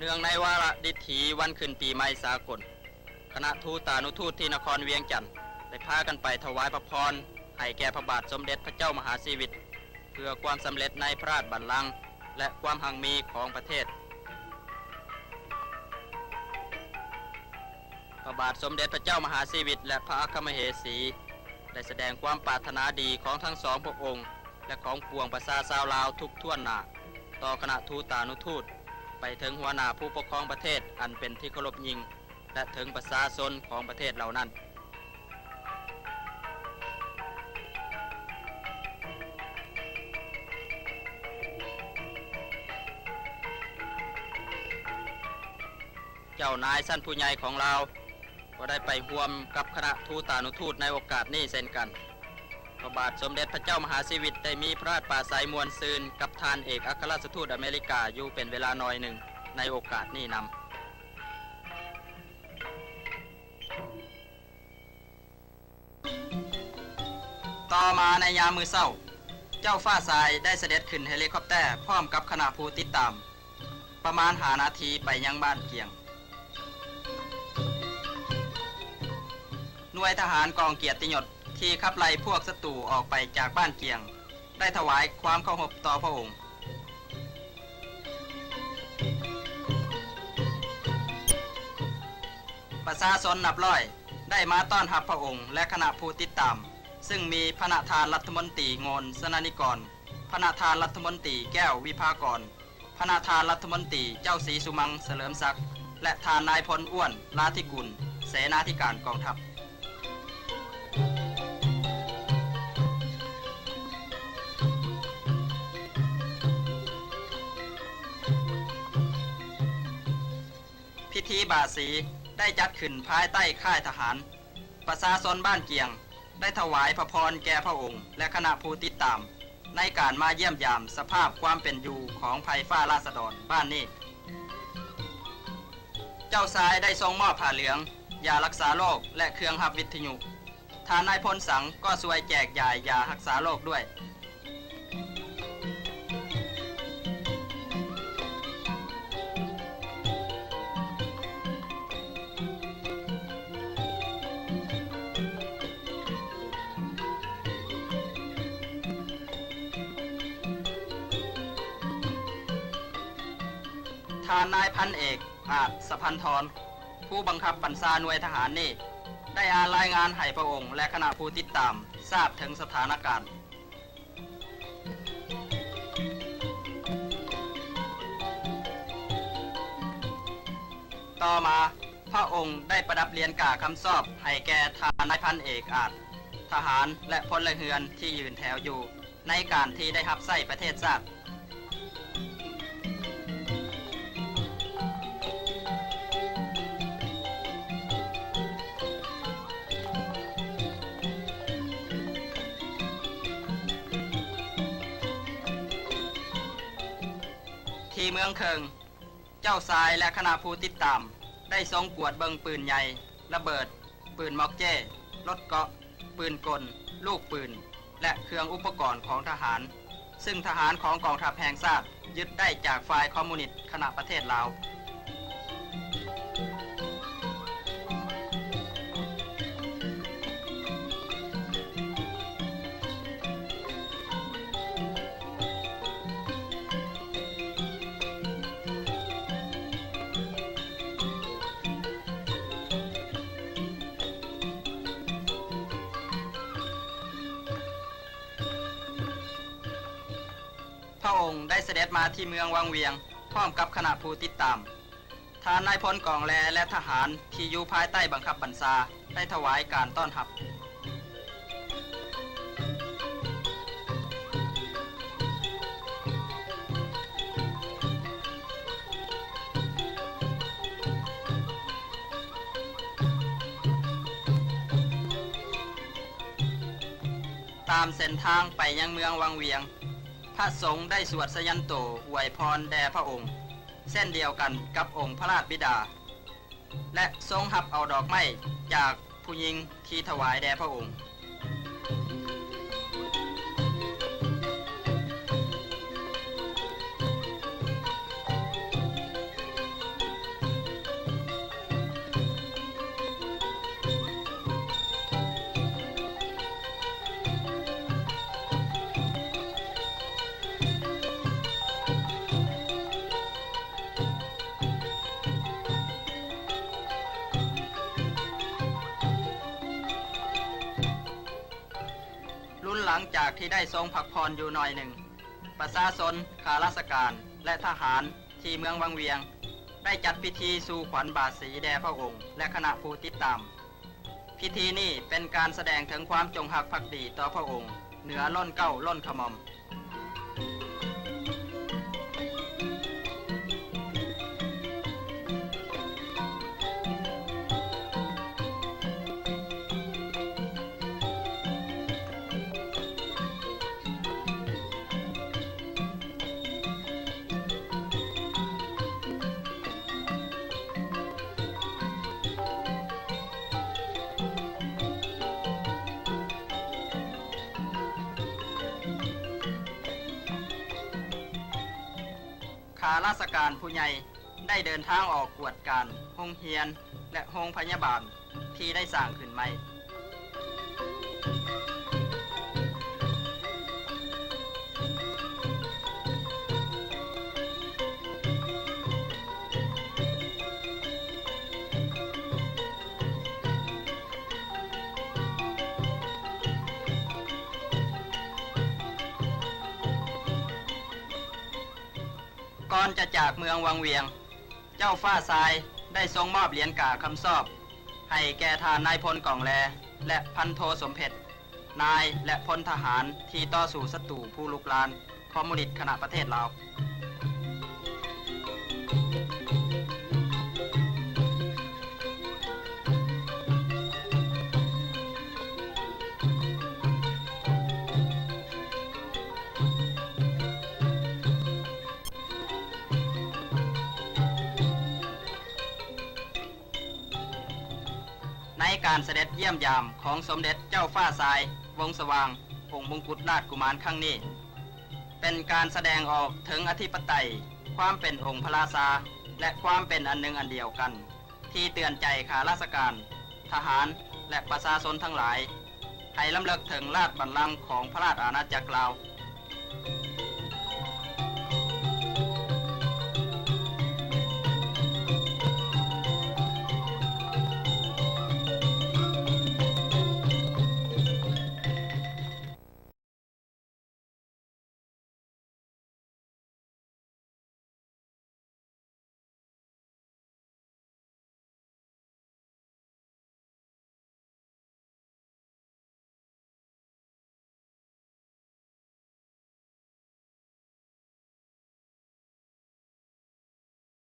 ເນື່ອງໃນວາລະດິຖີວັນຂຶ້ນປີໃໝ່ສາກົນ, ຄະນະທູຕານຸທູດທີ່ນະຄອນວຽງຈັນ ໄດ້ພາກັນໄປຖວາຍພະພອນໃຫ້ແກ່ພະບາດສົມເດັດພະເຈົ້າມະຫາຊີວິດ ເພື່ອຄວາມສຳເລັດໃນພະລາຊບັນລັງ ແລະ ຄວາມຮັ່ງມີຂອງປະເທດ. ພະບາດສົມເດັດພະເຈົ້າມະຫາຊີວິດ ແລະ ພະອັກຄະມະເຫສີ ໄດ້ສະແດງຄວາມປາດຖະໜາດີຂອງທັງສອງພະອົງ ແລະ ຂອງປວງປະຊາຊາວລາວທຸກຖ້ວນໜ້າ ຕໍ່ຄະນະທູຕານຸທູດ ໄປເຖິງຫົວໜ້າຜູ້ປົກຄອງປະເທດອັນເປັນທີ່ເຄົາລົບຍິ່ງ ແລະ ເຖິງປະຊາຊົນຂອງປະເທດເຫຼົ່ານັ້ນ. ເຈົ້ານາຍຊັ້ນຜູ້ໃຫຍ່ຂອງລາວ ກໍໄດ້ໄປຮ່ວມກັບຄະນະທູຕານຸທູດໃນໂອກາດນີ້ເຊັ່ນກັນ. ພະບາດສົມເດັດພະເຈົ້າມະຫາຊີວິດໄດ້ມີພະລາຊປາໄສມ່ວນຊື່ນກັບທ່ານເອກອັກຄະລາຊທູດອາເມລິກາຢູ່ເປັນເວລາໜ້ອຍໜຶ່ງໃນໂອກາດນີ້ນຳ. ຕໍ່ມາໃນຍາມມື້ເຊົ້າ, ເຈົ້າຟ້າຊາຍໄດ້ສະເດັດຂຶ້ນເຮລິຄອບແຕພ້ອມກັບຄະນະຜູ້ຕິດຕາມ ປະມານຫ້ານາທີໄປຍັງບ້ານກຽງ. ໜ່ວຍທະຫານກອງກຽດຕິຍົດທີ່ຂັບໄລ່ພວກສັດຕູອອກໄປຈາກບ້ານກຽງ ໄດ້ຖວາຍຄວາມເຄົາລົບຕໍ່ພະອົງ. ປະຊາຊົນນັບຮ້ອຍ ໄດ້ມາຕ້ອນຮັບພະອົງ ແລະ ຄະນະຜູ້ຕິດຕາມ, ຊຶ່ງມີພະນະທ່ານລັດຖະມົນຕີ ໂງ່ນ ຊະນະນິກອນ, ພະນະທ່ານລັດຖະມົນຕີ ແກ້ວ ວິພາກອນ, ພະນະທ່ານລັດຖະມົນຕີ ເຈົ້າສີສຸມັງ ສະເຫຼີມສັກ ແລະ ທ່ານນາຍພົນ ອ້ວນ ລາທິກຸນ ເສນາທິການກອງທັບ. ພິທີບາສີໄດ້ຈັດຂຶ້ນພາຍໃຕ້ຄ້າຍທະຫານ. ປະຊາຊົນບ້ານກຽງໄດ້ຖວາຍພະພອນແກ່ພະອົງ ແລະ ຄະນະຜູ້ຕິດຕາມ ໃນການມາຢ້ຽມຢາມສະພາບຄວາມເປັນຢູ່ຂອງໄພຟ້າລາຊະດອນບ້ານນີ້. ເຈົ້າຊາຍໄດ້ຊົງມອບຜ້າເຫຼືອງ, ຢາລັກສາໂລກ ແລະ ເຄື່ອງຮັບວິທະຍຸ. ທ່ານນາຍພົນສັງກໍຊ່ວຍແຈກຢາຍຢາຮັກສາໂລກດ້ວຍ. ທ່ານນາຍພັນເອກ ອາດ ສະພັນທອນ ຜູ້ບັງຄັບບັນຊາໜ່ວຍທະຫານນີ້ ໄດ້ອ່ານລາຍງານໃຫ້ພະອົງ ແລະ ຄະນະຜູ້ຕິດຕາມຊາບເຖິງສະຖານະການ. ຕໍ່ມາ, ພະອົງໄດ້ປະດັບຫຼຽນກາຄຳຊອບໃຫ້ແກ່ທ່ານນາຍພັນເອກ ອາດ, ທະຫານ ແລະ ພົນລະເຮືອນທີ່ຢືນແຖວຢູ່ ໃນການທີ່ໄດ້ຮັບໃຊ້ປະເທດຊາດ. ທີ່ເມືອງເຄິງ, ເຈົ້າຊາຍ ແລະ ຄະນະຜູ້ຕິດຕາມ ໄດ້ຊົງກວດເບິ່ງປືນໃຫຍ່, ລະເບີດ, ປືນມອກເຈ້, ລົດເກາະ, ປືນກົນ, ລູກປືນ ແລະ ເຄື່ອງອຸປະກອນຂອງທະຫານ, ຊຶ່ງທະຫານຂອງກອງທັບແຫ່ງຊາດຍຶດໄດ້ຈາກຝ່າຍຄອມມູນິດຄະນະປະເທດລາວ. ພະອົງໄດ້ສະເດັດມາທີ່ເມືອງວັງວຽງ ພ້ອມກັບຄະນະຜູ້ຕິດຕາມ. ທ່ານນາຍພົນກອງແລ ແລະ ທະຫານທີ່ຢູ່ພາຍໃຕ້ບັງຄັບບັນຊາ ໄດ້ຖວາຍການຕ້ອນຮັບ. ຕາມເສັ້ນທາງໄປຍັງເມືອງວັງວຽງ, ພະສົງໄດ້ສວດຊະຍັນໂຕອວຍພອນແດ່ພະອົງ ເຊັ່ນດຽວກັນກັບອົງພະລາດບິດາ ແລະ ຊົງຮັບເອົາດອກໄມ້ຈາກຜູ້ຍິງທີ່ຖວາຍແດ່ພະອົງ. ຫຼັງຈາກທີ່ໄດ້ຊົງພັກຜ່ອນຢູ່ໜ້ອຍໜຶ່ງ, ປະຊາຊົນ, ຂ້າລາຊະການ ແລະ ທະຫານທີ່ເມືອງວັງວຽງ ໄດ້ຈັດພິທີສູ່ຂວັນບາດສີແດ່ພະອົງ ແລະ ຄະນະຜູ້ຕິດຕາມ. ພິທີນີ້ເປັນການສະແດງເຖິງຄວາມຈົງຮັກພັກດີຕໍ່ພະອົງເໜືອລົ້ນເກົ້າລົ້ນຂະໝ່ອມ. ຂ້າລາຊະການຜູ້ໃຫຍ່ໄດ້ເດີນທາງອອກກວດການໂຮງຮຽນ ແລະ ໂຮງພະຍາບານທີ່ໄດ້ສ້າງຂຶ້ນໃໝ່. ກ່ອນຈະຈາກເມືອງວັງວຽງ, ເຈົ້າຟ້າຊາຍໄດ້ຊົງມອບຫຼຽນກາຄຳຊອບໃຫ້ແກ່ທ່ານນາຍພົນກອງແລ ແລະ ພັນໂທສົມເພັດ, ນາຍ ແລະ ພົນທະຫານທີ່ຕໍ່ສູ້ສັດຕູຜູ້ລຸກລານຄອມມູນິດຄະນະປະເທດລາວ. ໃນການສະເດັດຢ້ຽມຢາມຂອງສົມເດັດເຈົ້າຟ້າຊາຍ ວົງສະຫວ່າງ ອົງມົງກຸດລາດກຸມານຄັ້ງນີ້ ເປັນການສະແດງອອກເຖິງອະທິປະໄຕ, ຄວາມເປັນອົງພະລາຊາ ແລະ ຄວາມເປັນອັນໜຶ່ງອັນດຽວກັນ ທີ່ເຕືອນໃຈຂ້າລາຊະການ, ທະຫານ ແລະ ປະຊາຊົນທັງຫຼາຍ ໃຫ້ລຳເລິກເຖິງລາດບັນລັງຂອງພະລາຊະອານາຈັກລາວ.